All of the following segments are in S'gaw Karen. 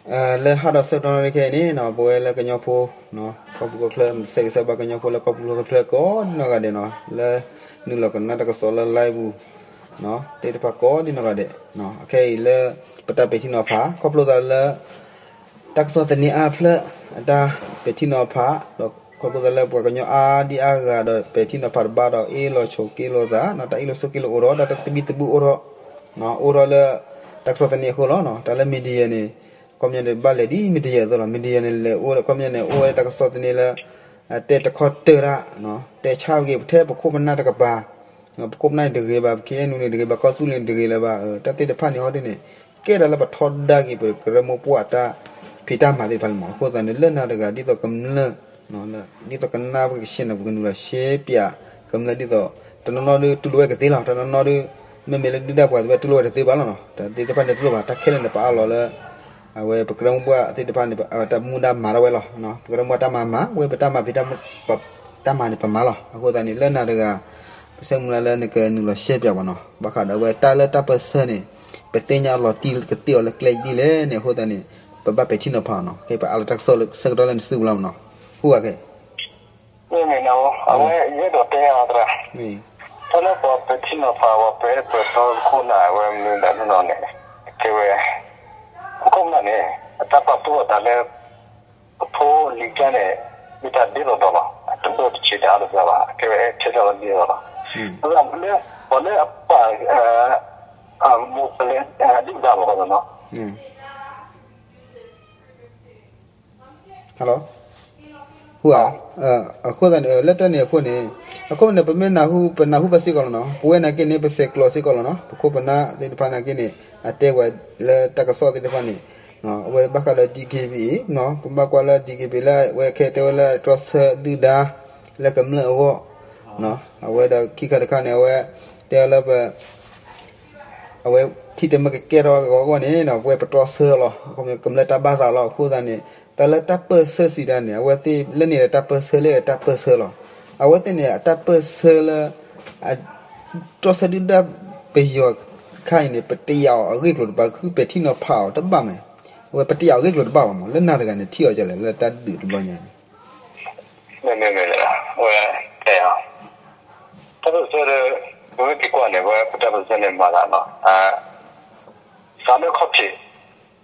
လၢဟါဒီးဆၢကတီၢ်ခဲအံၤန့ၣ် ပဝဲလၢကညီဖိ ကီၢ်ပူၤကီၢ်ချၢ ဆဲးကစၢ်ဘၣ်ကညီဖိလၢကီၢ်ပူၤကီၢ်ချၢကိးနီၢ်ဂၤဒဲးနီၤ လၢနုာ်လီၤကနၣ်တၢ်ကစီၣ်လၢ live ပူၤ သ့ၣ်တဖၣ်ကိးနီၢ်ဂၤဒဲး အခဲအံၤလၢ ပတၢ်ပဲာ်ထံနီၤဖး ခီဖျိသးလၢ တၢ်ကစီၣ်သန့အါဖျၢၣ် အတၢ်ပဲာ်ထံနီၤဖး ဒီးခီဖျိသးလၢပှၤကညီအါဒံအါဂၤဒီး ပဲာ်ထံနီၤဖးတဘၣ်ဒီး အ့ၣ်လိာ်ဆိးက့လိာ်သး တၢ်အ့ၣ်လိာ်ဆိးက့လိာ်အိၣ်ထီၣ် တၢ်သဘံၣ်သဘုၣ်အိၣ်ထီၣ် အိၣ်ထီၣ်လၢ တၢ်ကစီၣ်သန့အဃိလီၤ. တၢ်လၢ media န့ၣ် ခီပညီန့ၣ် ဘၣ်လဲၤဒ် media အသိးလီၤ. media န့ၣ် လဲၤအိၣ်ဒီး ခီပညီန့ၣ် အိၣ်ဝဲတၢ်ကစီၣ်သန့လၢ တဲတခီတၢၢ်တၢ် တဲဆါဂ့ၤ ပထဲပခိၣ်ပနၢ်တကပၤ ပခိၣ်ပနၢ်န့ၣ်တဂ့ၤဘၣ်, ပ ခ့ၣ်အဲၣ်ယူၣ်န့ၣ်တဂ့ၤဘၣ်, ကီၢ်သူလ့ၤန့ၣ်တဂ့ၤလၢၤဘၣ်, တၢ်သ့ၣ်တဖၣ်န့ၣ်ဟီဒ်န့ၣ် ကဲဒၣ်လၢပထီဒါက့ၤ ပကရၢမိၢ်ပှၢ်တၢ်ဖံးတၢ်မၤသ့ၣ်တဖၣ်လီၤမး. အဃိသတးန့ၣ် လၢနၤတဂၤ ဒ်သိးကမျၢၢ် ဒ်သိးကနၣ်ဝဲကဆ့ၣ်နီၤ ပကနုာ်လီၤရှဲပၠး ကမျၢၢ်ဒ်သိး တနီၤနီၤဒုးတူၢ်လိာ်ဝဲကသ့လီၤ, တနီၤနီၤဒုး မ့မ့ၢ်လၢဒုၣ်ဒါပှၤသ့ၣ်တဖၣ်တူၢ်လိာ်ဝဲတသ့ဘၣ်လီၤနီၤ. တၢ်သ့ၣ်တဖၣ်န့ၣ်တူၢ်လိာ်ဘၣ်, တၢ်ခဲလၢာ်န့ၣ် ပအးလီၤလၢ အဝဲပကရၢမိၢ်ပှၢ်သ့ၣ်တဖၣ်န့ၣ် တၢ်မူဒါမၤထီၣ်ဝဲလီၤ. ပကရၢမိၢ်ပှၢ်တၢ်မၤမၤ, ဝဲပတၢ်မၤဖံးတၢ်မၤန့ၣ် ပမၤလီၤ. အဃိသတးန့ၣ် လၢနၤတဂၤ ပဆၢမုၢ်လၢ်လၢနကနုာ်လီၤရှဲပၠးပှၤနီၤ. ဘၣ်ဃးဒီးအဝဲတၢ်လၢတၢ်ပၢၢ်ဆၢန့ၣ် ပသ့ၣ်ညါအလီၤတံၢ်ကသ့အီၤလၢကျဲဒ်လဲၣ်န့ၣ် အဃိသတးန့ၣ် ပဘၣ်ပဲာ်ထံနီၤဖးအီၤနီၤ. ခဲအံၤပအးလီၤတၢ်ကစီၣ်ဆၢကတီၢ်လၢနစုပူၤလီၤမးနီၤ. ဟူဧါခဲ မ့ၢ်မ့ၢ်နီၤ အဝဲယအဲၣ်ဒိးတဲအါသရၣ်, တၢ်လၢပှၤပဲာ်ထံနီၤဖး ပှၤပဲာ်ထံနီၤဖးခိၣ်နၢ် အဝဲမနုၤဒၣ်နီၢ်နီၢ်န့ၣ် ကဲဝဲ ပခိၣ်ပနၢ်န့ၣ် အတၢ်ပာ်သူၣ်အသးလၢ ပဖိလံၤကျါန့ၣ် မ့ၢ်တၢ်ဒ်သိးဒီးလီၤ. အတဒိၣ်တဆံးတအါလၢၤဘၣ်, ကဲဝဲအဲၣ်ထဲထီၣ်လၢဒ်သိးလီၤ. ပှၤလၢအပာ် မိၢ်ပလဲ ဒုၣ်ဒါမ့ၢ်နီၤ ဟူဧါ, အဃိသတးန့ၣ် လၢတၢ်န့ၣ်အဃိန့ၣ် အဃိန့ၣ် ပမ့ၢ်နၢ်ဟူ ပနၢ်ဟူဘၣ်စ့ၢ်ကီးလီၤနီၤ. ပဝဲနာ်က့န့ၣ် ပဆဲးကျိးစ့ၢ်ကီးလီၤနီၤ. ပခိၣ်ပနၢ်သ့ၣ်တဖၣ်နာ်က့န့ၣ် အတဲဝဲလၢတၢ်ကစီၣ်သ့ၣ်တဖၣ်န့ၣ် အဝဲဘၣ်ဃးဒီး DKBA နီၤ, ပဘၣ်ကွၢ်လၢ DKBA လၢအဝဲခဲတဲဝဲလၢတြီဆၢဒုၣ်ဒါ လၢကမျၢၢ်အဂီၢ် အဝဲဒီးခံခါတခါန့ၣ် အဝဲတဲလၢပ အဝဲထံၣ်တမ့ၢ်ကကဲထီၣ်အဂီၢ်န့ၣ် ပဝဲပတြီဆၢလီၤ, ကမျၢၢ်တၢ်ဘၣ်သးလီၤ. အဃိသတးန့ၣ် တၢ်လၢတၢ်ပၢၢ်ဆၢစံးဒၣ်န့ၣ် အဝဲသ့ၣ်လၢန့ၣ်ဒီးတၢ်ပၢၢ်ဆၢလၢတၢ်ပၢၢ်ဆၢလီၤ. အဝဲသ့ၣ်န့ၣ် အတၢ်ပၢၢ်ဆၢလၢ တြီဆၢဒုၣ်ဒါပယီၤခါအံၤန့ၣ် ပတယာ်အီၤအဂ့ၢ်ကျိၤတဘၣ်, ဃုပဲာ်ထံနီၤဖးအီၤတဘၣ်မး, အဝဲပတယာ်အီၤအဂ့ၢ်ကျိၤတဘၣ်ဘၣ်မး. လၢနၤတဂၤန့ၣ် ထံၣ်အီၤဒ်လဲၣ် လၢတၢ်ဒုးတဘျီညါန့ၣ် မ့မ့ၢ်မ့ၢ် ဝဲတဲအီၤ တၢ်ပၢၢ်ဆၢဒီး ပမ့ၢ်က့ၤကွၢ်န့ၣ် ပဝဲပတၢ်ပၢၢ်ဆၢန့ၣ်မၤသးနီၤ စးလၢခီၣ်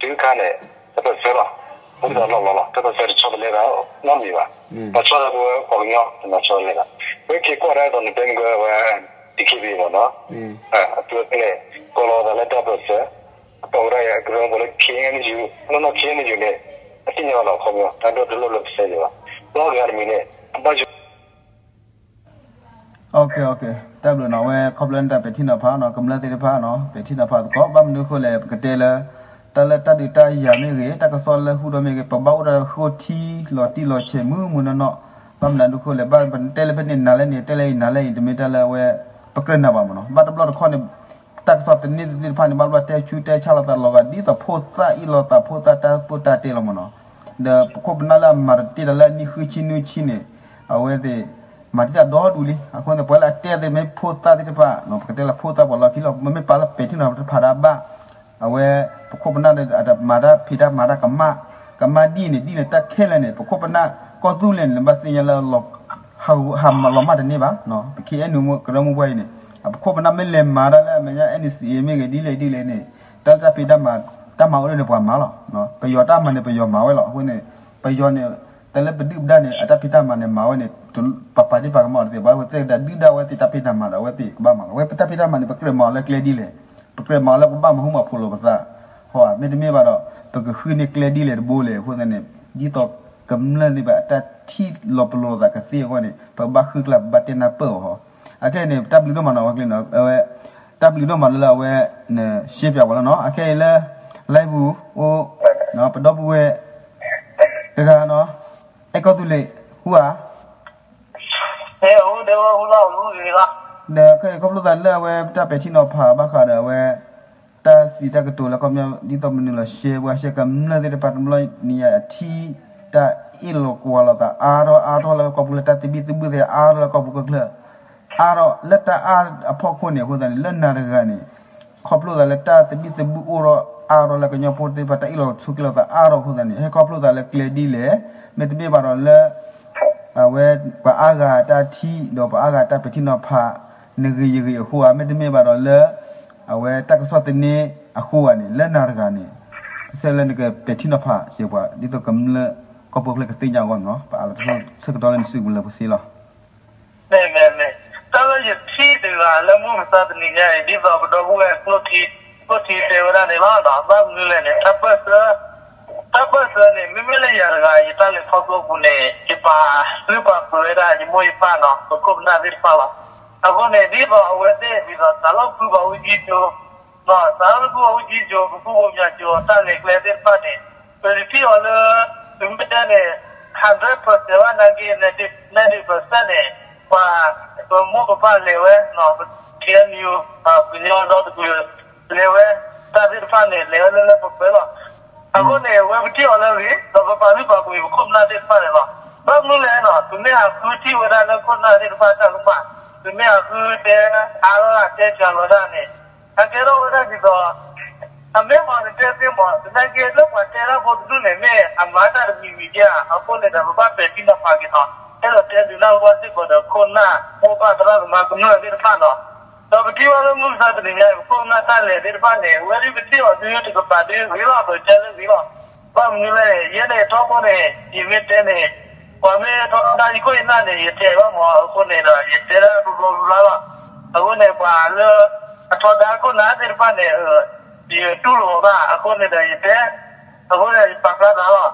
ထံး တုၤခါန့ၣ် တၢ်ပၢၢ်ဆၢလီၤ. အိၣ်ဒ်သိးလီၢ်လီၤလီၤ တၢ်ပၢၢ်ဆၢတဆီတလဲသးနီတမံၤဘၣ်. ပှၤဆီဒီးပဝဲပှၤကညီ တဆီတလဲသး. ပမ့ၢ်က့ၤကွၢ်ဒၣ်သိးန့ၣ် တဲမ့ၢ်ကဝဲ DKBA မ့ၢ်နီၤ အသုဝဲဖဲန့ၣ် ကိးလီၤသးလၢတၢ်ပၢၢ်ဆၢ အတီၢ်ဝဲဒၣ်ယၤကရၢမိၢ်ပှၢ်လၢ KNU နီၢ်နီၢ် KNU န့ၣ် အသ့ၣ်ညါဘၣ်လီၤ ခီပညီ တၢ်ဒိၣ်တလၢလၢပစဲယံၤဘၣ် ဘျီဂၤတမံၤန့ၣ် အဘၣ်ယိၣ် တၢ်ဘျုးနီၤ အဝဲခီဖျိလၢနတၢ်ပဲာ်ထံနီၤဖးနီၤ ကမျၢၢ်သ့ၣ်တဖၣ်နီၤ ပဲာ်ထံနီၤဖးသကိး ဘၣ်မနုၤအဃိလဲၣ် ပကတဲလၢ တၢ်လၢတၢ်ဒုးတၢ်ယၤမ့ၢ်ဂ့ၤ တၢ်ကစီၣ်လၢဟူထီၣ်မ့ၢ်ဂ့ၤ ပဘၣ်အိၣ်ဒီးဃိထံလီၤတံၢ်လီၤဆဲးမုၢ်မုၢ်နီၢ်နီၢ် ဘၣ်မနုၤအဃိလဲၣ် ဘၣ်ပတဲလၢဖဲန့ၣ် နၤလၢန့ၣ် တဲလၢအံၤ နၤလၢအံၤ တမ့ၢ်တၢ်လၢအဝဲ ပကြၢးနာ်ဘၣ်မ့ၢ်နီၤ ဘၣ်တဘျီတခီၣ်န့ၣ် တၢ်ကစီၣ်သန့သ့ၣ်တဖၣ်န့ၣ် ဘၣ်ဘျီတဲဆူတဲဆါလိာ်သးလီၤဂာ် ဒ်သိးဖိသၣ်အ့ၣ်လိာ်သး ဖိသၣ်တၢ်ပၢတၢ်တဲလီၤမ့ၢ်နီၤ ဒီးပခိၣ်ပနၢ်လၢအမၤတတ့ၢ်ဒီးလၢအနံၣ်ဃုဆံနွံဆံန့ၣ် အဝဲသ့ၣ် မၤတ့ၢ်တၢ်ဒီဒူၣ်လံ အဃိန့ၣ် ပှၤလၢအတဲသ့ၣ်မ့ၢ်ဖိသၣ်သ့ၣ်တဖၣ် ပကတဲလၢဖိသၣ်ပှၤလီၢ်ခံလီၤ မ့မ့ၢ်ပာ်လၢပဲာ်ထံနီၤဖးတဖၣ်ဒၣ်ဘၣ် အဝဲ ပခိၣ်ပနၢ်ဒီး အတမၤတၢ်ဖံးတၢ်မၤတၢ်ကမၣ် ကမၣ်ဒ်န့ၣ်ဒ်န့ၣ် တၢ်ခဲလၢာ်န့ၣ် ပခိၣ်ပနၢ် ကီၢ်သူလ့ၤန့ၣ် နဘၣ်သ့ၣ်ညါလၢ ဟးလီၤမၢ်တန့ၢ်ဘၣ် ပ ခ့ၣ်အဲၣ်ယူၣ် ကရၢမိၢ်ပှၢ်အံၤန့ၣ် အပခိၣ်ပနၢ်မ့ၢ်လဲၤမၤတၢ်လၢအမဲာ်ညါ NCA မ့ၢ်ဂ့ၤဒ်လဲၣ်ဒ်လဲၣ်န့ၣ် တၢ်လၢတၢ်ဖံးတၢ်မၤ တၢ်မၤအိၣ်ဒၣ်န့ၣ်ပှၤမၤလီၤ ပယီၤတၢ်မၤန့ၣ် ပယီၤမၤဝဲလီၤ အဃိန့ၣ် ပယီၤန့ၣ် တၢ်လၢပဒုၣ်ပဒါန့ၣ် အတၢ်ဖံးတၢ်မၤန့ၣ် မၤဝဲန့ၣ် ပပာ်တ့ၢ်ပာ်ကမၣ်အီၤတသ့ဘၣ် အဝဲသ့ၣ်ကဒုၣ်ဒါဝဲသ့ၣ်တၢ်ဖံးတၢ်မၤဒီး အဝဲသ့ၣ်ကဘၣ်မၤလီၤ အဝဲပတၢ်ဖံးတၢ်မၤန့ၣ် ပကြၢးမၤအီၤလၢကျဲဒ်လဲၣ် ပကြၢးမၤအီၤလၢပဘၣ်မၤဟူမၤဖိးလိာ်ပသး ဟီ မ့တမ့ၢ်ဘၣ်ဒီး ပကဃုန့ၢ်ကျဲဒ်လဲၣ်တဘိလဲၣ် အဃိသတးန့ၣ် ဒ်သိးကမျၢၢ်သ့ၣ်တဖၣ်အတၢ်ထံၣ်လီၤပလိာ်သးကသ့အဂီၢ်န့ၣ် ပဘၣ်ဃုကျါ ပဘၣ်တဲနၢ်ပၢၢ်အီၤဟီ အခဲအံၤန့ၣ် တၢ်ဘျုးဒိၣ်မးနီၤ ဝဲကျ့နီၤ အဝဲ တၢ်ဘျုးဒိၣ်မးလၢအဝဲ နရှဲပၠးဝဲလီၤနီၤ အခဲအံၤလၢ live ပူၤ အိၣ် ပဒီပုၢ်ဝဲၢ် တဂၤနီၤ အဲၣ်ကီၢ်သူလ့ၤ ဟူဧါ ဒီးခဲအံၤခီဖျိသးလၢအဝဲတၢ်ပဲာ်ထံနီၤဖးဘၣ်ဃးဒီးအဝဲ တၢ်စံးတၢ်ကတိၤလၢခီပညီ ဒ်သိးမနုၤလီၤရှဲ ပှၤရှဲကမျၢၢ်သ့ၣ်တဖၣ်တဘျီနံၤညါအထံၣ် တၢ်အ့ၣ်လိာ်ကွၢ်လိာ်သးအါထီၣ်အါထီၣ်လၢကီၢ်ပူၤလၢ တၢ်သဘံၣ်သဘုၣ်သ့ၣ်အါထီၣ်လၢကီၢ်ပူၤကီၢ်ချၢ အါထီၣ်လၢတၢ်အါအဖီခိၣ်န့ၣ် အဃိသတးန့ၣ် လၢနၤတဂၤန့ၣ် ခီဖျိသးလၢတၢ်သဘံၣ်သဘုၣ်အိၣ်ထီၣ်အါထီၣ်လၢကညီဖိသ့ၣ်တဖၣ် တၢ်အ့ၣ်လိာ်ဆိးက့လိာ်သးအါထီၣ်အဃိသတးန့ၣ် ဟဲခီဖျိသးလၢကျဲဒ်လဲၣ်, မ့တမ့ၢ်ဘၣ်ဒီးလၢ အဝဲ ပှၤအါဂၤတၢ်ထံၣ် ဒီးပှၤအါဂၤတၢ်ပဲာ်ထံနီၤဖး နဂ့ၤယဂ့ၤအဃိဧါ, မ့တမ့ၢ်ဘၣ်ဒီးလၢ အဝဲတၢ်ကစီၣ်သန့အဃိဧါန့ၣ် လၢနၤတဂၤန့ၣ် ဆဲးလၢနကပဲာ်ထံနီၤဖးစ့ၢ်ကီး ဒ်သိးကမျၢၢ်ကီၢ်ပူၤဖျဲးကသ့ၣ်ညါအဂီၢ်န့ၣ်လီၤ. ပအးလီၤတၢ်ဆၢကတီၢ်လၢနစုပူၤလၢပသ့လီၤ. မ့မ့မ့ၢ် တၢ်လၢယထံၣ်တဂၤလၢမုၢ်မဆါတနံၤညါအံၤ ဒ်သိးပဒီပုၢ်ဝဲၢ်ကျိၣ်ထံ ကျိၣ်ထံတဲဝဲဒၣ်န့ၣ်လီၤ. ဘၣ်မနုၤလဲၣ်န့ၣ် တၢ်ပၢၢ်ဆၢ တၢ်ပၢၢ်ဆၢန့ၣ် မ့မ့ၢ်လၢယၤတဂၤ ယတၢ်လဲၤခီဖျိပူၤန့ၣ် ယပာ်လုၢ်ပာ်ပှ့ၤဝဲဒၣ်ယမိၢ်ယပၢ်နီၤ ပခိၣ်ပနၢ်သ့ၣ်တဖၣ်လီၤ. အဃိန့ၣ် ဒ်သိးအဝဲသ့ၣ် ဒ်သိးစးလၢဖုဘၣ်အူကၠံကၠိ ဒီးစးလၢဖုဘၣ်အူကၠံကၠိ ပဖုဘၣ်မၠးကၠိ တၢ်လဲၤကျဲသ့ၣ်တဖၣ်န့ၣ် ပတထံၣ်အီၤလၢ ပမ့ၢ်တဲန့ၣ် hundred percent ဘၣ်နာ်က့ ninety percent န့ၣ် ပှၤ ပမိၢ်ပပၢ်လဲၤဝဲ ပ KNU ကညီဒီတကလုာ် လဲၤဝဲ တၢ်သ့ၣ်တဖၣ်န့ၣ် လဲၤဝဲလၢလၢပှဲၤပှဲၤလီၤ. အဃိန့ၣ် အဝဲပထံၣ်အီၤလၢအဂ့ၤ ဒီးပပာ်လုၢ်ပာ်ပှ့ၤပခိၣ်ပနၢ်သ့ၣ်တဖၣ်န့ၣ်လီၤ. ဘၣ်မနုၤလဲၣ်နီၤ ပမ့ၢ်ဟးဃုထံၣ်ဝဲဒၣ်လၢခိၣ်နၢ်သ့ၣ်တဖၣ်တၢ်ကမၣ် ပမ့ၢ်ဟးဃုတဲအါလီၤဒၣ် တဲစှၤလီၤဒၣ်န့ၣ် အကဲထီၣ်ဝဲဒၣ်ဒ်သိး အမ့ၢ်မ့ၢ်နတဲသ့မ့ၢ် သနာ်က့လၢပှၤတဲတၢ်ဖိတဒူၣ်န့ၣ် မ့ၢ်အမၤတၢ်တမံၤမံၤဧါ. အဃိန့ၣ်ဒီး ပဘၣ်ပဲာ်ထံနီၤဖးက့ၤနီၤ အဲၣ်ဒိးတဲဒုးနၢ်ဟူဘၣ်စ့ၢ်ကီးဒီးခိၣ်နၢ် မိၢ်ပၢ်သရၣ်သမါကမျၢၢ်သ့ၣ်တဖၣ်နီၤ. ဒီးပထံၣ်ဘၣ်လၢမုၢ်မဆါတနံၤညါအံၤ ပခိၣ်ပနၢ်တၢ်လဲၤသ့ၣ်တဖၣ်န့ၣ် အဝဲဒၣ်ပထံၣ်အီၤဒုတကပၤဒုဂ့ၤလီၤ ပကစၢ်လၢဂ့ၤလီၤ. ဘၣ်မနုၤလဲၣ်န့ၣ် ယဲန့ၣ်ထီဘိန့ၣ် ယမ့ၢ်တဲန့ၣ် ပှၤမ့ၢ်ထီဒါယခိၣ်ယနၢ်န့ၣ် ယတဲဘၣ်မ့ၢ် အဃိန့ၣ်ဒီး ယတဲဒၣ်ဘျီဘျီဘျီလီၤ. အဃိန့ၣ် ပှၤလၢ အထီဒါခိၣ်နၢ်သ့ၣ်တဖၣ်န့ၣ် ယတူၢ်လိာ်အီၤဘၣ် အဃိန့ၣ်ဒီးယတဲ အဃိန့ၣ် ယပာ်ဖျါသးလီၤ.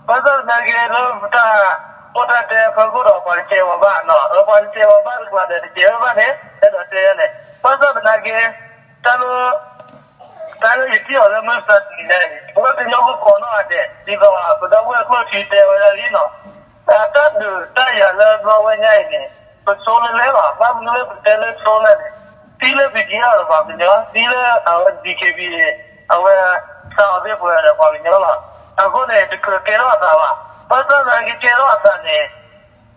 ဘၣ်ဆၣ်သနာ်က့လၢပတၢ်အိၣ်တၢ်တဲအဖီခိၣ်ဒီး ပှၤတတဲဝဲဘၣ်နီၤ ပှၤတတဲဝဲဘၣ်တကျါဒီး တတဲဝဲဘၣ်န့ၣ် အဲၣ်ဒိးတဲန့ၣ် ဘၣ်ဆၣ်သနာ်က့ တၢ်လၢ တၢ်လၢယထံၣ်အီၤလၢမုၢ်မဆါတနံၤညါအံၤ ပဝဲကညီဖိကိးနီၢ်ဂၤဒဲး ဒ်သိးပဒီပုၢ်ဝဲၢ်ကျိၣ်ထံတဲဝဲဒၣ်လံနီၤ တၢ်ဒုးတၢ်ယၤလၢဘျီဝဲညါအံၤန့ၣ် ပဆိလၢလဲၣ်လီၤ. ဘၣ်မနုၤလၢပတဲလၢဆိလဲၣ်န့ၣ် သံလၢ ပီၣ်ကၠ့အီၤဒီးပှၤကညီ သံလၢအဝဲ ဒံၣ်ခ့ၣ်ဘံၣ် အဝဲ စးအီၤသ့ၣ်ပှဲၤဒီးပှၤကညီလီၤ. အဃိန့ၣ် တကြၢးကဲထီၣ်အသးဘၣ်. ဘၣ်ဆၣ်သနာ်က့ကဲထီၣ်အသးန့ၣ်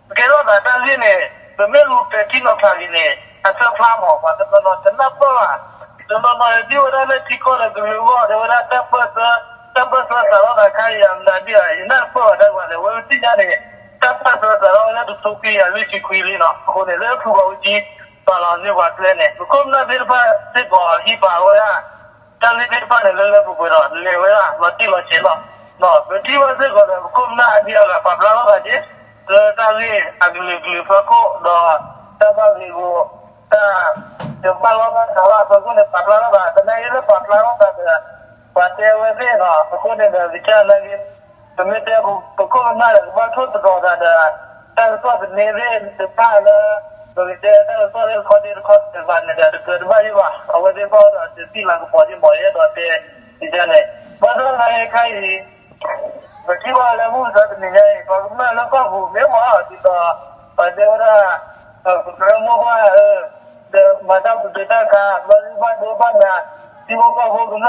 ကဲထီၣ်သးတၢ်ဂ့ၢ်န့ၣ် ပမ့ၢ်လူၤပဲာ်ထံနီၤဖးလံန့ၣ် အဆၢဖျါမး ပှၤတနီၤနီၤတနၢ်ပၢၢ်ဘၣ်. တနီၤနီၤဒ်ဝဲဒၣ်လၢထံကီၢ်ဒီးကလုာ်အဂီၢ် တဲဝဲဒၣ်တၢ်ပၢၢ်ဆၢ တၢ်ပၢၢ်ဆၢစးထီၣ်သးခါအံၤ မနုၤဒ်အံၤ ယနၢ်တပၢၢ်ဘၣ်တၢ်ကွၢ်န့ၣ် အဝဲသ့ၣ်ညါန့ၣ် တၢ်ပၢၢ်ဆၢစးထီၣ်ဝဲလၢတထိခွံကယၤလွံၢ်ဆံခွံလံနီၤ. အဃိန့ၣ် လၢဖုဘၣ်အူကၠံ ပာ်လီၤန့ၢ်ပှၤကျဲန့ၣ် ပခိၣ်ပနၢ်သ့ၣ်တဖၣ်စ့ၢ်ကီးဟံးပာ်ဝဲဒၣ် တၢ်ဂ့ၢ်သ့ၣ်တဖၣ်န့ၣ် လၢလၢပှဲၤပှဲၤဒီး လဲၤဝဲဒၣ်လီၤတံၢ်လီၤဆဲးလီၤ. ပထံၣ်ဘၣ်စ့ၢ်ကီးဒီး ပခိၣ်ပနၢ်အဒံးအဂၤပာ်ဖျါထီၣ်သးက့ၤ လၢတၢ်ဂ့ၢ်အကလုာ်ကလုာ်ဖီခိၣ်ဒီး တၢ်ဘၣ်ဂ့ၢ်ဂီၢ် တၢ် ကဘၣ်လီၢ်ဘၣ်စးလၢအဖီခိၣ်န့ၣ် ပာ်ဖျါထီၣ်သး သနာ်က့လၢပာ်ဖျါထီၣ်သးဒီး ပှၤတဲဝဲသ့ၣ်နီၤ. အဃိန့ၣ်ဒီး ကစၢ်သနာ်က့ ပမ့ၢ်တဲပခိၣ်ပနၢ်ဒီး ကဘၣ်ထိၣ်သတြီၤသးဒီး တၢ်ကစီၣ်သန့သ့ၣ်တဖၣ်လၢ ပကတဲတၢ်ကစီၣ်သ့ၣ်တခီသ့ၣ်တခီသ့ၣ်တဖၣ်န့ၣ်ဒီး တကြၢးတဘၣ်ယိၣ်ဘၣ်. အဝဲသ့ၣ်ဘၣ်ဒီး တသံလၤကပီၤယ့ၢ်မး ယအဲၣ်ဒိးတဲ ကစၢ်န့ၣ် ဘၣ်ဆၣ်သနာ်က့ခါအံၤ ပထံၣ်ဘၣ်လၢမုၢ်မဆါတနံၤညါအံၤ ပှၤကမျၢၢ်လၢကီၢ်ပူၤမ့ၢ်မး ဒ်သိး ပှၤတဲဝဲဒၣ် ပကရၢမိၢ်ပှၢ်ဧၢ ဒီးမၤတၢ်ပတုာ်တၢ်ခး ဘျီဒုဘၣ်ဒိဘၣ်နး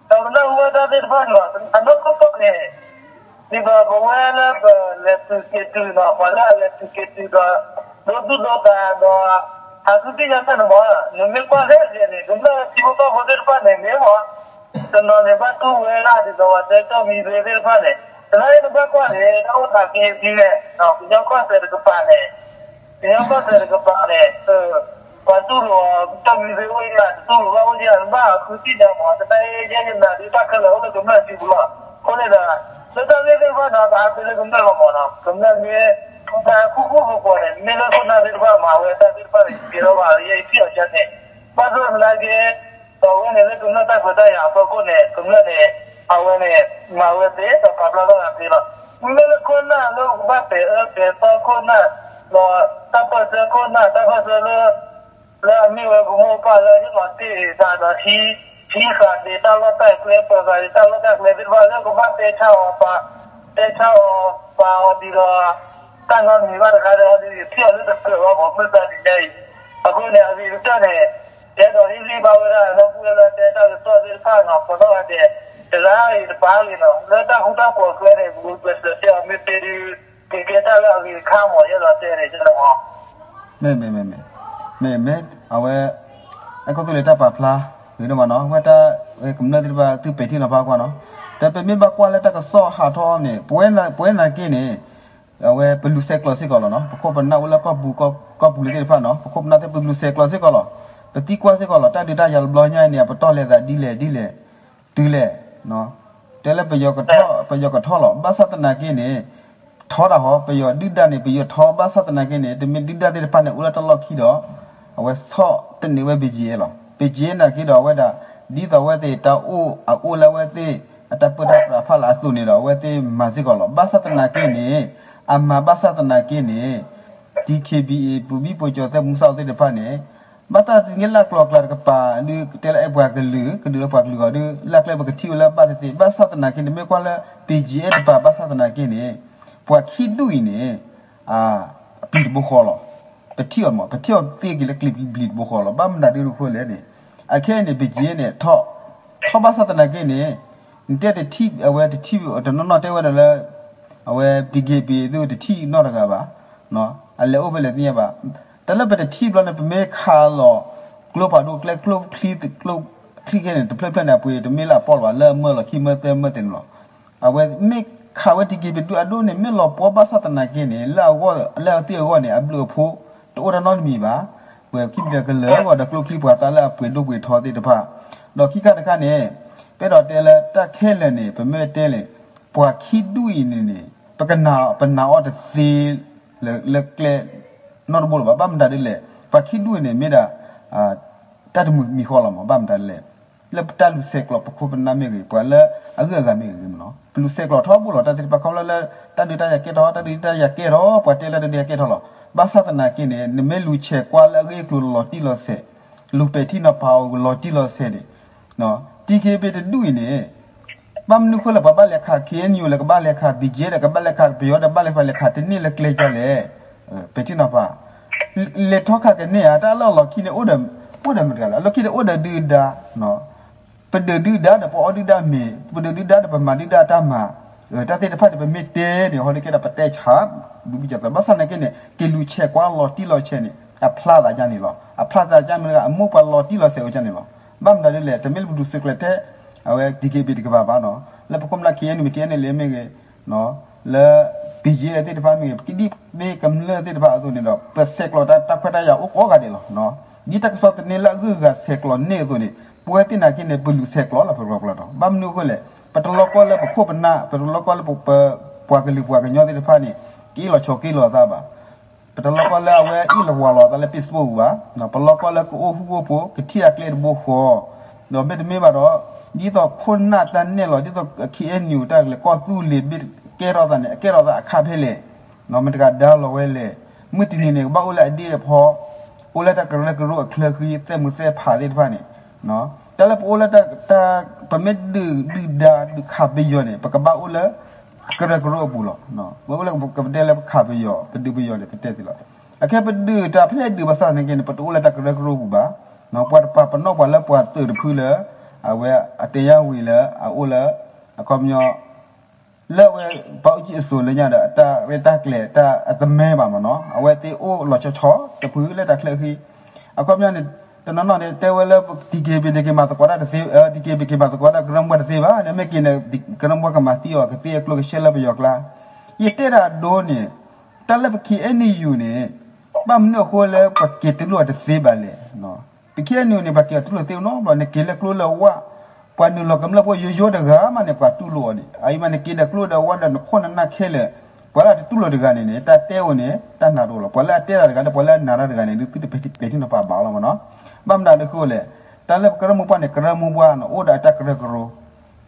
ထံဖိကီၢ်ဖိကမျၢၢ်ဖိ ဒီးပနၢ်ဟူဝဲတၢ်သ့ၣ်တဖၣ်န့ၣ်လီၤ. အနီၢ်ကီၢ်ကီၢ်န့ၣ် ဒ်သိးပဝဲလၢပလဲၤသုးက့ၤတုၤနီၤ ပှၤလၢအလဲၤသုးက့ၤတုၤဒီး ဒိသူၣ်ဒိသးဒီး ဟးသူၣ်သ့ၣ်ညါတၢ်န့ၣ်မး နမ့ၢ်ကွၢ်လဲၣ်ဂ့ၤန့ၣ် ကမျၢၢ်ထံဖိကီၢ်ဖိသ့ၣ်တဖၣ်န့ၣ် မ့ၢ်မး တနီၤန့ၣ် ဘၣ်တူၢ်ဝဲဒၣ်ဒ်သိးပှၤတဲကၠီၣ်မံၤသ့ၣ်တဖၣ်န့ၣ် တနာ်အံၤနဘၣ်ကွၢ်န့ၣ် တၢ်အိၣ်သးက့ၤသံန့ၣ် ကညီကီၢ်စဲၣ်တကပၤန့ၣ် ကညီကီၢ်စဲၣ်တကပၤန့ၣ် ပှၤတူၢ်လိာ်အီၤ ကၠီၣ်မံၤသ့ၣ်အိၣ်ယဲၢ် တတူၢ်လိာ်ဘၣ်အိၣ်ယဲၢ် နဘၣ်ဃုသ့ၣ်ညါမး တနာ်အံၤယဲယနာ်ဒုးတၢ်ခဲလၢာ်အိၣ်လၢကမျၢၢ်စုပူၤလီၤ. အဃိန့ၣ်ဒီး လၢတၢ်ဂ့ၢ်သ့ၣ်တဖၣ်န့ၣ် ပဟးသ့လၢကမျၢၢ်လီၤမးနီၤ ကမျၢၢ်မ့ၢ် တၢ်ဃူဃူဖိးဖိးန့ၣ် မ့ၢ်လၢခိၣ်နၢ်သ့ၣ်တဖၣ်မၤဝဲတၢ်သ့ၣ်တဖၣ်န့ၣ် ယကဲထီၣ်ဘၣ် ယဲယထံၣ်အီၤကန့ၣ် ဘၣ်ဆၣ်သနာ်က့ ဒီးအဝဲန့ၣ်လၢကမျၢၢ်တၢ်ခွဲးတၢ်ယာ်အဖီခိၣ်န့ၣ် ကမျၢၢ်န့ၣ် အဝဲန့ၣ် မၤဝဲသ့ဒီးပာ်ဖျါထီၣ်သးသ့လီၤ. မ့မ့ၢ်လၢခိၣ်နၢ်လၢပကဘၣ်ပဲာ်အၢပဲာ်သီခိၣ်နၢ် ဒီးတၢ်ပၢၢ်ဆၢခိၣ်နၢ် တၢ်ပၢၢ်ဆၢလၢ လၢအမ့ၢ်ဝဲပမိၢ်ပၢ်လၢဟ့ၣ်လီၤတ့ၢ်သးဒီး ဟံးဃာ်က့ၤတၢ်လီၢ်တၢ်ကျဲ ပၢၤဃာ်က့ၤတၢ်လီၢ်တၢ်ကျဲသ့ၣ်တဖၣ်လၢကဘၣ်တဲဆါအီၤပာ် တဲဆါအီၤပာ်အီၤဒ်ဒီး တၢ်နီတမံၤဘၣ်တခါဒီး ယထံၣ်အီၤလၢတကြၢးဘၣ်မး မုၢ်သးတနံၤညါအံၤ အဃိန့ၣ် အဂ့ၤကတၢၢ်န့ၣ် ယအဲၣ်ဒိးဟ့ၣ်ဂံၢ်ဘါဝဲဒၣ် ဒီပုၢ်ဝဲၢ်လၢတဲတၢ်ကစီၣ်သ့ၣ်တဖၣ်နီၤ ကိးနီၢ်ဂၤဒဲး တဂၤအံၤတပၤအံၤနီၤ လၢတၢ်ဃူတၢ်ဖိးအကျဲန့ၣ် ပဂုာ်ကျဲးစၢးတဲအီၤမ့ၢ်သ့ဒုး ကကဲတၢ်လၢအဂ့ၤတခါမး ယအဲၣ်ဒိးတဲန့ၣ် မ့ၢ် မ့ၢ် မ့ၢ် အဝဲ အဲကီၢ်သူလ့ၤတၢ်ပာ်ဖျါ နီၤ ဝဲတၢ် ကမျၢၢ်သ့ၣ်တဖၣ်သုပဲာ်ထံနီၤဖးကွၢ်နီၤ, ဒီးပမ့ၢ်ဘၣ်ကွၢ်လၢတၢ်ကစီၣ်ဟးထီၣ်န့ၣ် ပဝဲနာ်က့န့ၣ် အဝဲပလူၤဆဲးကျိးစ့ၢ်ကီးလီၤနီၤ, ပခိၣ်ပနၢ်အိၣ်လၢကီၢ်ပူၤ ကီၢ်ပူၤလၢသ့ၣ်တဖၣ်နီၤ, ပခိၣ်ပနၢ်သ့ၣ်ပလူၤဆဲးကျိးစ့ၢ်ကီးလီၤ, ပသံကွၢ်စ့ၢ်ကီးလီၤ, တၢ်ဒုးတၢ်ယၤတဘျီညါအံၤန့ၣ် အပတီၢ်လဲၤသးဒ်လဲၣ်ဒ်လဲၣ် တုၤလဲၣ် တဲလၢပယီၤကထီၣ် ပယီၤကထီၣ်လီၤ, ဘၣ်ဆၣ်သနာ်က့န့ၣ် ထီဒၣ်ဟီ ပယီၤဒုၣ်ဒါန့ၣ် ပယီၤထီ ဘၣ်ဆၣ်သနာ်က့န့ၣ် တမ့ၢ်ဒုၣ်ဒါသ့ၣ်တဖၣ်န့ၣ် အိၣ်လၢတၢ်လီၢ်ခံဒီး အဝဲဆီၣ်သနံးဝဲ ဘံၣ်ကၠံၣ်လီၤ, ဘံၣ်ကၠံၣ်နာ်က့ဒီး အဝဲဒၣ် ဒ်သိးအဝဲသ့ၣ်တၢ်အိၣ်အအိၣ်လၢအဝဲသ့ၣ် အတၢ်ပၢတၢ်ပြးဖးလၢအသိးန့ၣ်ဒီး အဝဲသ့ၣ်မၤစ့ၢ်ကီးလီၤ, ဘၣ်ဆၣ်သနာ်က့န့ၣ် အမၤဘၣ်ဆၣ်သနာ်က့န့ၣ် DKBA ပူၤဘံၣ်ပူၤကၠီၤသဲၣ်မူစၢ်အိၣ်သ့ၣ်တဖၣ်န့ၣ် ဘၣ်တၢ်သ့ၣ်ညါလၢအကျိၤအကျဲတကပၤ ဒုးတဲလၢအဲၣ်ပှၤကလုာ် ကဒုးလၢပှၤကလုာ်ဂီၢ်ဒီး လၢကျဲပကထံၣ်ဝဲလၢအဘၣ်သ့ၣ်သ့ၣ် ဘၣ်ဆၣ်သနာ်က့န့ၣ် မ့ၢ်ကွၢ်လၢ ဘံၣ်ကၠံၣ်အဲၣ်တပၤ ဘၣ်ဆၣ်သနာ်က့န့ၣ် ပှၤခံဒူၣ်အံၤန့ၣ် ပျံၤတဘိဃီလီၤ, ပထံၣ်အီၤမး ပထံၣ်အီၤသ့က့ၤလၢကျံၤပျံၤတဘိဃီလီၤ, ဘၣ်မနုၤဒ်တဃိလဲၣ်န့ၣ် အခဲအံၤန့ၣ် ဘံၣ်ကၠံၣ်န့ၣ် ထီၣ်ဘၣ်ဆၣ်သနာ်က့န့ၣ် နတဲတထံၣ် အဝဲတထံၣ် တနီၤနီၤတဲဝဲဒၣ်လၢ အဝဲ DKBA သုတထံၣ်နီတဂၤဘၣ်, အလဲၤအိၣ်ဖဲလဲၣ်သ့ၣ်ညါဘၣ်, တၢ်လၢပတထံၣ်ဘျီန့ၣ် ပမ့ၢ်ခးလီၤ ကျိဖးဒိၣ်ကျဲ ကျိချံ ကျိချံခဲန့ၣ် တဖျၢၣ်ဖျၢၣ်န့ၣ် အပှ့ၤတမ့ၢ်လၢအပီၢ်လၢၤဘၣ် လၢအမၢလီၤခံမၢသၢမၢသ့ၣ်န့ၣ်လီၤ, အဝဲမ့ၢ်ခးဝဲ DKBA ဒုးအဒိန့ၣ် မ့ၢ်လီၤပှီၢ်ဘၣ်ဆၣ်သနာ်က့န့ၣ် လၢအဂီၢ် လၢအသ့ၣ်အဂီၢ်န့ၣ် အဘျုးအဖှိၣ် တအိၣ်တၢ်နီတမံၤဘၣ်, ပှဲၤခံမံၤဒီးကလၢၤအဂီၢ်ဒီး ကျိချံပှၤသးလၢအပှ့ၤဒိၣ်ပှ့ၤထီသ့ၣ်တဖၣ်, ဒီးခံခါတခါန့ၣ် ပအဲၣ်ဒိးတဲလၢတၢ်ခဲလၢာ်န့ၣ် ပမ့ၢ်တဲလဲၣ် ပှၤခံဒူၣ်အံၤန့ၣ်န့ၣ် ပကနၣ် ပနာ်အီၤတသ့ လၢကျဲ နီတဘိလၢၤဘၣ်, ဘၣ်မတၤဒ်လဲၣ် ပှၤခံဒူၣ်အံၤန့ၣ် မ့ၢ်ဒၣ် တၢ်တမုာ်မံၤဃီလီၤမး, ဘၣ်မတၤဒ်လဲၣ် လၢပတၢ်လူၤဆဲးကျိးပခိၣ်ပနၢ်မ့ၢ်ဂ့ၤ ပှၤလၢအဂုၤအဂၤမ့ၢ်ဂ့ၤမးနီၤ ပလူၤဆဲးကျိးထီဘိလီၤ, တၢ်သ့ၣ်တဖၣ်ခီဖျိလၢ တၢ်ဒုးတၢ်ယၤကဲထီၣ် တၢ်ဒုးတၢ်ယၤကဲထီၣ် ပှၤတဲလၢတၢ်ဒုးတၢ်ယၤကဲထီၣ်လီၤ, ဘၣ်ဆၣ်သနာ်က့န့ၣ် နမ့ၢ်လူၤဆဲးကွၢ်လၢအဂ့ၢ်အကျိၤလီၤတံၢ်လီၤဆဲး လူၤပဲာ်ထံနီၤဖးအီၤလီၤတံၢ်လီၤဆဲးန့ၣ် DKBA တဒူၣ်အံၤန့ၣ် ဘၣ်မနုၤအဃိလဲၣ် ပှၤဘၣ်လဲၤခး KNU လဲၣ် ကဘၣ်လဲၤခး ဘံၣ်ကၠံၣ် ဒီးကဘၣ်လဲၤခးပယီၤဒီး ဘၣ်လဲၤခးလဲၤခးတန့ၢ်လၢကျဲဒ်လဲၣ်, ပဲာ်ထံနီၤဖး လဲၤထီၣ်ခးကန့ၢ်ဧါ, တၢ်လၢအလီၢ်ခံန့ၣ် အိၣ်ဒီး အိၣ်ဒီးမတၤလဲၣ်, အလီၢ်ခံန့ၣ်အိၣ်ဒီးဒုၣ်ဒါ ပဒုးဒုၣ်ဒါဒီးပအီၣ်ဒုၣ်ဒါမ့ၤ, ပဒုးဒုၣ်ဒါဒီးပမၤဒုၣ်ဒါတၢ်မၤ, တၢ်သ့ၣ်တဖၣ်န့ၣ် ပမ့ၢ်တဲန့ၣ် ဟီဒုးကဲဒီးပတဲဆါ ဘုဘံၣ်ကၠီၤသဲၣ် ဘၣ်ဆၣ်သနာ်က့န့ၣ် က့ၤလူၤဆဲးကွၢ်လီၤတံၢ်လီၤဆဲးန့ၣ် အဖျါသးဒ်န့ၣ်လီၤ, အဖျါသးဒ်မ့ၢ်တဂၤ အမိၢ်ပှၤလီၤတံၢ်လီၤဆဲးအိၣ်ဒ်န့ၣ်လီၤ, ဘၣ်မနုၤဒ်လဲၣ် တမ့ၢ်လၢပဒုးစဲးကျိးထဲ အဝဲ DKBA တကပၤဘၣ်နီၤ, လၢပခိၣ်ပနၢ် KNU မ့ၢ်ဂ့ၤ KNLA မ့ၢ်ဂ့ၤ လၢ ဘံၣ်ကၠံၣ် သ့ၣ်တဖၣ်မ့ၢ်ဂ့ၤ ပကဒ်မ့ၢ်ကမျၢၢ်သ့ၣ်တဖၣ်အသိးန့ၣ်ဒီး ပဆဲးကျိးတၢ်ခွဲးတၢ်ယာ်အိၣ်ကိးဂၤဒဲးလီၤ, ဒ်တၢ်ကစီၣ်သန့လၢအဂုၤအဂၤဆဲးကျိးန့ၢ်အသိးန့ၣ် ပဝဲသ့ၣ်နာ်က့န့ၣ် ပလူၤဆဲးကျိးလီၤ ပကျိၤကျိၤဒီး ဘၣ်မနုၤအဃိလဲၣ် ပတလီၤကီလၢပခိၣ်ပနၢ် ပတလီၤကီလၢပ ပှၤကလုာ်ပှၤကညီသ့ၣ်တဖၣ်န့ၣ် ကအ့ၣ်လိာ်ဆိးက့လိာ်အသးဘၣ် ပတလီၤကီလၢအဝဲအ့ၣ်လိာ်ဝီလိာ်အသးလၢ Facebook ဘၣ်, ပလီၤကီလၢကအိၣ်ဃူအိၣ်ဖိး ကထံၣ်အကျဲတဘိဃီ, ဒီးမ့တမ့ၢ်ဘၣ်ဒီး ဒ်သိးခိၣ်နၢ်တၢ်နဲၣ်လီၤ ဒ်သိး KNU တၢ်လဲၤကီၢ်သူလ့ၤတဘ့ၣ်ကဲထီၣ်သးန့ၣ် အကဲထီၣ်သးအခါဖဲလဲၣ်, မတၤတဂၤဒါလီၤဝဲလဲၣ်, မုၢ်တနံၤန့ၣ် ကဘၣ်အိၣ်လၢအဒ့အဖီ, အိၣ်လၢတၢ်ကရၢကရိအချၢဃံ သဲးမုာ်သဲးဖးသ့ၣ်တဖၣ်န့ၣ် တၢ်လၢပအိၣ်လၢတၢ် ပမ့ၢ်ဒုးဒုၣ်ဒါဒုးခးပယီၤန့ၣ် ပကဘၣ်အိၣ်လၢ ကရၢကရိအပူၤလီၤ. ပအိၣ်လၢပကတဲလၢပခးပယီၤ ပဒုးပယီၤန့ၣ် ပတဲသ့လီၤ. အခဲပဒုးတၢ်ဖဲလဲၣ်ဒုးဘၣ်ဆၣ်သနာ်က့န့ၣ် ပတအိၣ်လၢတၢ်ကရၢကရိပူၤဘၣ်. ပှၤတပာ်ပနီၣ်ပှၤလၢပှၤသုးတဖုလၢ အဝဲအတယါဝံၤလၢ အအိၣ်လၢ အခီပညီ လၢအဝဲ ပၢ်အူကၠံအစိၤလၢညါဒီး အတၢ်ရဲၣ်တၢ်ကျဲၤတၢ်အတမဲဘၣ်မ့ၢ်နီၤ အဝဲသ့ၣ်အိၣ်လီၤဆီဆီတဖုလၢတၢ်ချၢဃံ အခီပညီန့ၣ် တနီၤနီၤန့ၣ် တဲဝဲလၢ DKBA န့ၣ် က့ၤမၤသကိးတၢ်တသ့ DKBA က့ၤမၤသကိးတၢ်ကရၢမိၢ်ပှၢ်တသ့ဘၣ် နမ့ၢ်က့ၤန့ၣ် ကရၢမိၢ်ပှၢ်ကမၤသံအီၤ ကသ့အကျိၣ်ကစဲလၢပယီၤကျါ ယတဲဒၣ်ဒိန့ၣ် တၢ်လၢပ KNU န့ၣ် ဘၣ်မနုၤအဃိလၢပှၤက့ၤတလိၣ်အီၤတသ့ဘၣ်လဲၣ် ပ KNU န့ၣ် ပှၤက့ၤအီၤတလိၣ်သ့နီၤ ဘျီနက့ၤလၢကျိလၢဝၣ် ပှၤနုာ်လီၤကမျၢၢ်ဖိယိယိတဂၤမးန့ၣ် ပှၤတူၢ်လိာ်အီၤန့ၣ် အအံၤမးနက့ၤဒီးကျိဒီးဝၣ်ဒီးနခိၣ်နနၢ်ခဲလၢာ် ပှၤလၢအတတူၢ်လိာ်တဂၤန့ၣ်န့ၣ် တၢ်တဲအိၣ်န့ၣ် တၢ်နၢ်တအိၣ်လီၤ ပှၤလၢအတဲတၢ်တဂၤဒီး ပှၤလၢအနာ်တၢ်တဂၤန့ၣ် ဒုးသုတပဲာ်ထံနီၤဖးဘၣ်လီၤမ့ၢ်နီၤ ဘၣ်မနုၤဒ်ဃိလဲၣ် တၢ်လၢပကရၢမိၢ်ပှၢ်န့ၣ် ကရၢမိၢ်ပှၢ်န့ၣ် အိၣ်ဒီးအတၢ်ကရၢကရိ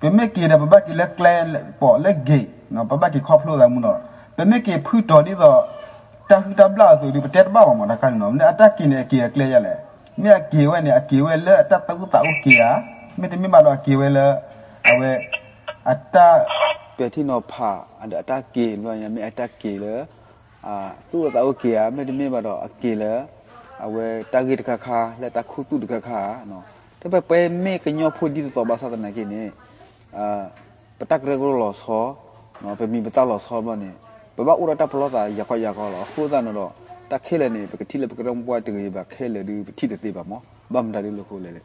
ပမ့ၢ်က့ၤဒီး ပဘၣ်က့ၤလၢကျဲ ပီးလၢ gate ပဘၣ်က့ၤခီဖျိသးမူနီၤ ပမ့ၢ်က့ၤဖုတီၤဒ်သိး တၢ်ဟုၣ်တၢ်ဘျၣ်အသိးဒီး ပတဲတဘၣ်ဘၣ်မ့ၢ်တခါန့ၣ်နီၤ မ့ၢ်အတၢ်က့ၤန့ၣ် အက့ၤအကျဲယလဲၣ် မ့ၢ်အက့ၤဝဲန့ၣ် အက့ၤဝဲလၢအတၢ်သူၣ်အိၣ်သးအိၣ်က့ၤဧါ မ့တမ့ၢ်ဘၣ်ဒီးအက့ၤဝဲလၢ အဝဲ အတၢ် ပဲာ်ထံနီၤဖး ဒီးအတၢ်က့ၤဘျီညါ မ့ၢ်အတၢ်က့ၤလၢ သူၣ်အိၣ်သးအိၣ်က့ၤဧါ မ့တမ့ၢ်ဘၣ်ဒီးအက့ၤလၢ အဝဲတၢ်ဂ့ၢ်တခါခါ လၢတၢ်ခူသူၣ်တခါခါဧါ တၢ်ပပှဲၤမ့ၢ်ကညီဖိဒ်သိးသိးဘၣ်ဆၣ်သနာ်က့န့ၣ် ပတၢ်ကရၢကရိလီၤဆီ ပမံၤပသၣ်လီၤဆီဘျီန့ၣ် ပဘၣ်အိၣ်ဒီးတၢ်ပလီၢ်သးယၤကီယၤကီလီၤ. အဃိသတးန့ၣ်ဒီး တၢ်ခဲလၢာ်န့ၣ် ပကထံၣ်လၢပကရၢမိၢ်ပှၢ်တဂ့ၤဘၣ်ခဲလၢာ်ဒီး ပထံၣ်တသ့ဘၣ်မ့ၢ် ဘၣ်မတၤဒ်လဲၣ်ဃိလဲၣ်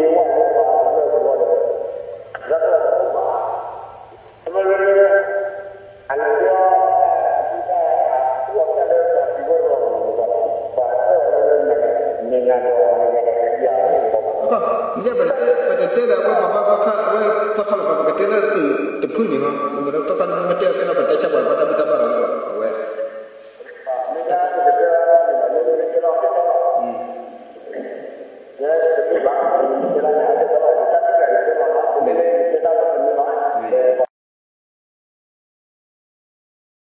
ဝဲလၢပှၤသဝီသဝီန့ၣ် ရၢၢ်ကီၢ်တအိၣ်ဘၣ်. ခီဖျိလၢ အလဲၤက့ၤအီၤ ပှၤဆဲးလၢပှၤသဝီသဝီန့ၣ် ပှၤဆဲးလၢ မ့ၢ်ငါဒီး မ့ၢ်ငါဒီး ယၤအိၣ်ဘၣ်. ယဲပတတဲလၢအဝဲပှၤဘၣ်သီခါ အဝဲသီခါလီၤ ပှၤပကတဲလၢသုးတဖုန့ၣ်လီၤ. သီခါန့ၣ် မ့ၢ်တဲအီၤကဲလီၤ